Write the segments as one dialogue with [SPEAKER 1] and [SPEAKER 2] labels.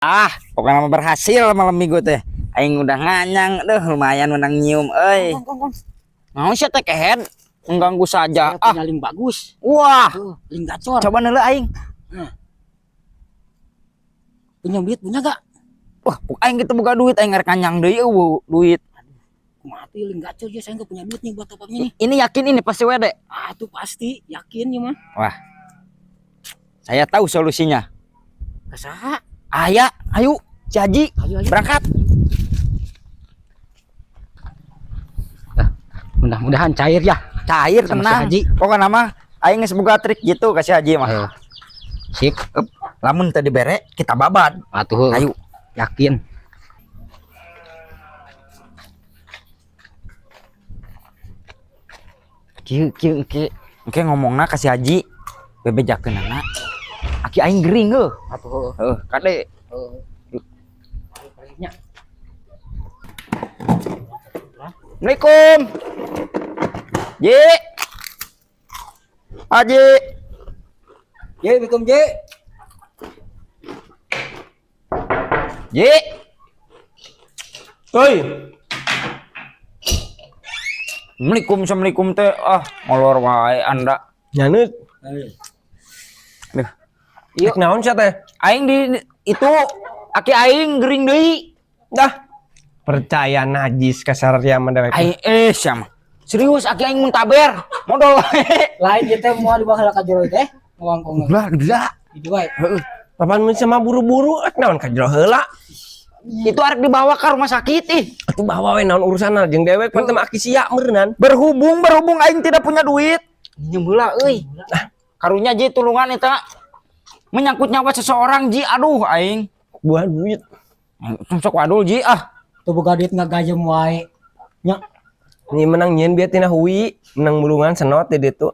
[SPEAKER 1] Ah, pokoknya mah berhasil malam minggu teh. Aing udah nganyang, duh lumayan menang nyium euy.
[SPEAKER 2] Kong, kong, kong.
[SPEAKER 1] Mau sih teh kehead mengganggu saja.
[SPEAKER 2] Saya
[SPEAKER 1] Ah,
[SPEAKER 2] punya link bagus.
[SPEAKER 1] wah,
[SPEAKER 2] Tuh, link gacor.
[SPEAKER 1] coba neuleuh aing.
[SPEAKER 2] Punya duit punya gak?
[SPEAKER 1] Wah, aing gitu boga duit, aing rek nganyang deui eueuh duit.
[SPEAKER 2] Kumaha tuh link gacor ya, saya nggak punya duit nih buat top upnya nih.
[SPEAKER 1] Ini yakin ini pasti WD.
[SPEAKER 2] Ah, tuh pasti, yakin ya mah.
[SPEAKER 1] Wah. Saya tahu solusinya.
[SPEAKER 2] Kasaha?
[SPEAKER 1] Aya, ayo, Ci Haji,
[SPEAKER 2] Ayo, ayo.
[SPEAKER 1] berangkat.
[SPEAKER 2] Mudah-mudahan cair ya.
[SPEAKER 1] Cair
[SPEAKER 2] Sama si
[SPEAKER 1] tenang.
[SPEAKER 2] Haji.
[SPEAKER 1] Pokoknya mah aing geus boga trik gitu ka si Haji mah.
[SPEAKER 2] Ayo. Sip.
[SPEAKER 1] Up, lamun teu dibere kita babad.
[SPEAKER 2] Atuh.
[SPEAKER 1] Ayo.
[SPEAKER 2] Yakin.
[SPEAKER 1] Kieu kieu engke engke ngomongna ka si Haji bebejakeunana. Aki aing gering heuh.
[SPEAKER 2] Atuh.
[SPEAKER 1] Heuh, kade.
[SPEAKER 2] Heeh. Nya.
[SPEAKER 1] Assalamualaikum. Ji. Haji.
[SPEAKER 2] Ye, Assalamualaikum, Ji.
[SPEAKER 1] Ji.
[SPEAKER 3] Oi,
[SPEAKER 1] Assalamualaikum, assalamualaikum teh. Ah, molor wae Anda.
[SPEAKER 3] nyanut.
[SPEAKER 1] Duh.
[SPEAKER 3] Yuk, naon sia teh?
[SPEAKER 1] Aing di itu aki aing gering deui.
[SPEAKER 3] Dah. Percaya najis kasar ya mah dewek.
[SPEAKER 1] Aing eh siapa? Serius aki aing muntaber. Modal wae.
[SPEAKER 2] Lain ieu teh moal dibawa ka jero teh. Ngawangkong.
[SPEAKER 1] Lah, gila.
[SPEAKER 2] Itu wae.
[SPEAKER 1] Heeh.
[SPEAKER 3] Papan mun sama buru-buru eh naon ka jero heula.
[SPEAKER 1] Itu arek dibawa ke rumah sakit ih.
[SPEAKER 3] Atuh bawa we naon urusanna jeung dewek pan teh mah aki sia meureunnan.
[SPEAKER 1] Berhubung berhubung aing tidak punya duit. Minjem heula euy. Karunya Ji tulungan eta. Menyangkut nyawa seseorang Ji, aduh aing.
[SPEAKER 3] Buah duit.
[SPEAKER 1] Sok wadul Ji ah.
[SPEAKER 2] Tuh boga duit ngagajem wae. Nya.
[SPEAKER 3] Ini menang nyieun bieu tina hui, menang bulungan senot di ditu.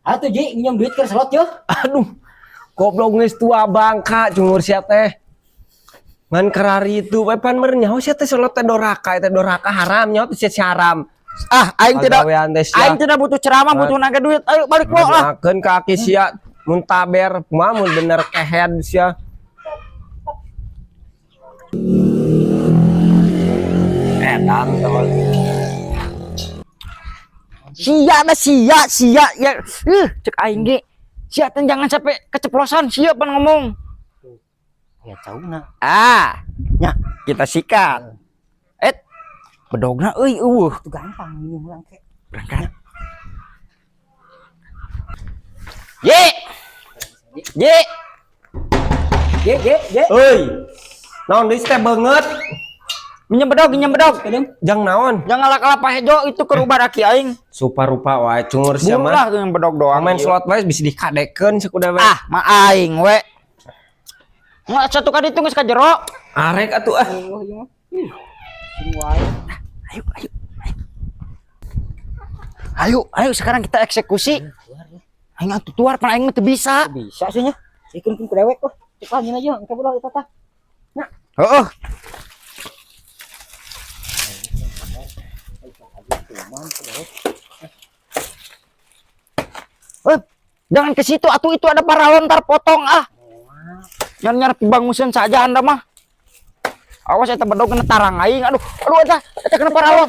[SPEAKER 2] Atuh Ji, nginjem duit keur slot yo.
[SPEAKER 3] Aduh. Goblok geus tua bangka cungur sia teh. Ngan kerari itu we pan meureun nyaho sia teh slot teh doraka, eta doraka haram nyaho teh sia haram.
[SPEAKER 1] Ah, aing tidak
[SPEAKER 3] Pagawean teh sia.
[SPEAKER 1] aing tidak butuh ceramah, butuh naga duit. Ayo balik lo lah.
[SPEAKER 3] Ngadoakeun ka aki sia muntaber kumaha mun bener kehead sia. Edan teman.
[SPEAKER 1] Sia dah sia sia ya. Cek aing ge. Sia teh jangan sampai keceplosan, sia pan ngomong.
[SPEAKER 2] Ya cauna.
[SPEAKER 1] Ah,
[SPEAKER 2] Nya,
[SPEAKER 1] kita sikat. Eh, bedogna euy eueuh.
[SPEAKER 2] itu gampang minjem urang ke.
[SPEAKER 1] Berangkat. Ye. Ye.
[SPEAKER 2] Ye, ye, ye.
[SPEAKER 3] Euy. Naon deui teh beungeut?
[SPEAKER 1] Minjem bedog, minjem bedog.
[SPEAKER 3] Jang naon?
[SPEAKER 1] Jangan alak-alak Pak Hejo itu ke rumah aki aing.
[SPEAKER 3] Supa-rupa wae cungur sia
[SPEAKER 1] Buru lah
[SPEAKER 3] mah.
[SPEAKER 1] tuh yang bedog doang.
[SPEAKER 3] Main slot wae bisa dikadekeun sakuda we.
[SPEAKER 1] Ah, ma aing we. Nggak satu kali itu geus ka jero.
[SPEAKER 3] Arek atuh ah.
[SPEAKER 2] Oh, ieu mah. Sing wae.
[SPEAKER 1] Ayo, ayo. Ayo, ayo sekarang kita eksekusi. Aing atuh tuar pan aing mah teu bisa.
[SPEAKER 2] Bisa sih nya. Sikeun ku dewek oh. Cek lah aja, engke bodoh eta tah.
[SPEAKER 1] Heeh. Eh, jangan ke situ atuh itu ada paralon ntar potong ah. Jangan nyarep bangusan saja Anda mah. Awas eta bedog kena tarang aing. Aduh, aduh eta eta kena paralon.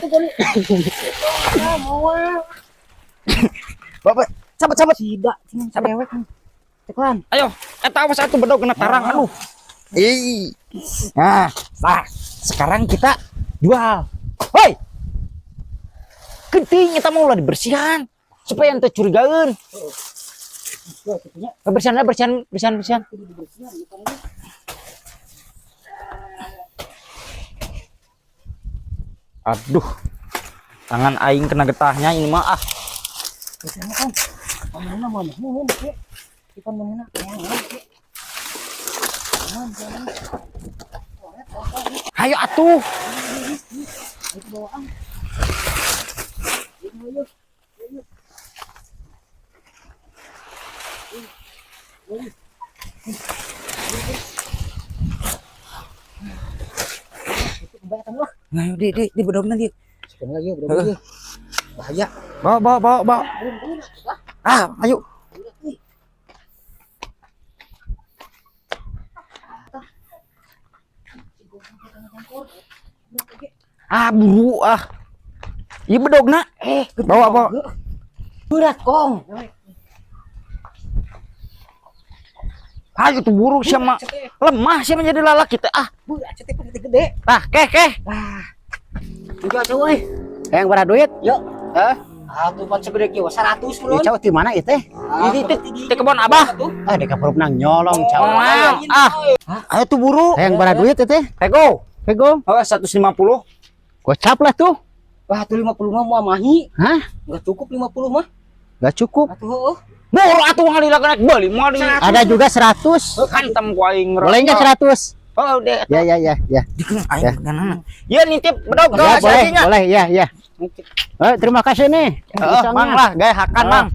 [SPEAKER 1] Bapak, cabut cabut.
[SPEAKER 2] Sida cing dewek. Ceklan.
[SPEAKER 1] Ayo, eta awas atuh bedog kena tarang. Aduh. Ih. Nah, nah, sekarang kita jual. Hoi. Genting kita mau ulah dibersihan supaya ente curigaeun.
[SPEAKER 2] Yo, kitu nya.
[SPEAKER 1] Bersihan bersihan bersihan bersihan.
[SPEAKER 2] Kudu dibersihan ieu kan.
[SPEAKER 1] Aduh. Tangan aing kena getahnya ini mah ah.
[SPEAKER 2] Bersihan kan. Manehna mah nuhun kieu. Ikan manehna neangan kieu. Aman, aman.
[SPEAKER 1] Ayo atuh.
[SPEAKER 2] Itu bawaan. Ayo, ayo. Itu kebanyakan lah.
[SPEAKER 1] Nah, di di bedogna di.
[SPEAKER 2] Sekarang lagi udah lagi. Bahaya.
[SPEAKER 1] Bawa bawa bawa bawa. Ah, ayo. Ah, buru ah. Ieu bedogna.
[SPEAKER 2] Eh,
[SPEAKER 1] Bawa, bawa.
[SPEAKER 2] Berat, Kong.
[SPEAKER 1] Ayo tuh buru sia mah. Lemah sia menjadi lalaki teh ah.
[SPEAKER 2] Berat teh gede gede.
[SPEAKER 1] Tah, keh keh.
[SPEAKER 2] Wah. Juga euy.
[SPEAKER 4] Yang berapa duit?
[SPEAKER 2] Yuk.
[SPEAKER 4] Hah?
[SPEAKER 2] Ah, tuh pan segede kieu 100
[SPEAKER 4] Ieu
[SPEAKER 2] bro.
[SPEAKER 4] cau di mana ieu teh?
[SPEAKER 1] Ini teh teh kebon Abah.
[SPEAKER 4] Ah, deka perupna nyolong cau.
[SPEAKER 1] Oh, ah. Ayo tuh buru.
[SPEAKER 4] Yang berapa duit ieu teh?
[SPEAKER 1] Pego.
[SPEAKER 4] Pego.
[SPEAKER 1] Oh, 150.
[SPEAKER 4] Gocap lah tuh.
[SPEAKER 2] Wah, tuh 50 mah moal mahi.
[SPEAKER 4] Hah?
[SPEAKER 2] Enggak cukup 50 mah.
[SPEAKER 4] Gak cukup.
[SPEAKER 2] Atuh heueuh.
[SPEAKER 1] Buru atuh ngalila naik beli moal di
[SPEAKER 4] Ada juga 100.
[SPEAKER 1] Hantam ku aing.
[SPEAKER 4] Boleh nggak 100?
[SPEAKER 1] Oh, deh.
[SPEAKER 4] Ya ya ya ya.
[SPEAKER 1] Dikeun aing peganana. Ya nitip bedog
[SPEAKER 4] Ya,
[SPEAKER 1] ke
[SPEAKER 4] boleh,
[SPEAKER 1] si
[SPEAKER 4] boleh, ya ya. Eh, terima kasih nih.
[SPEAKER 1] Heeh, mang lah, gaya hakan,
[SPEAKER 4] Ah.
[SPEAKER 1] Mang.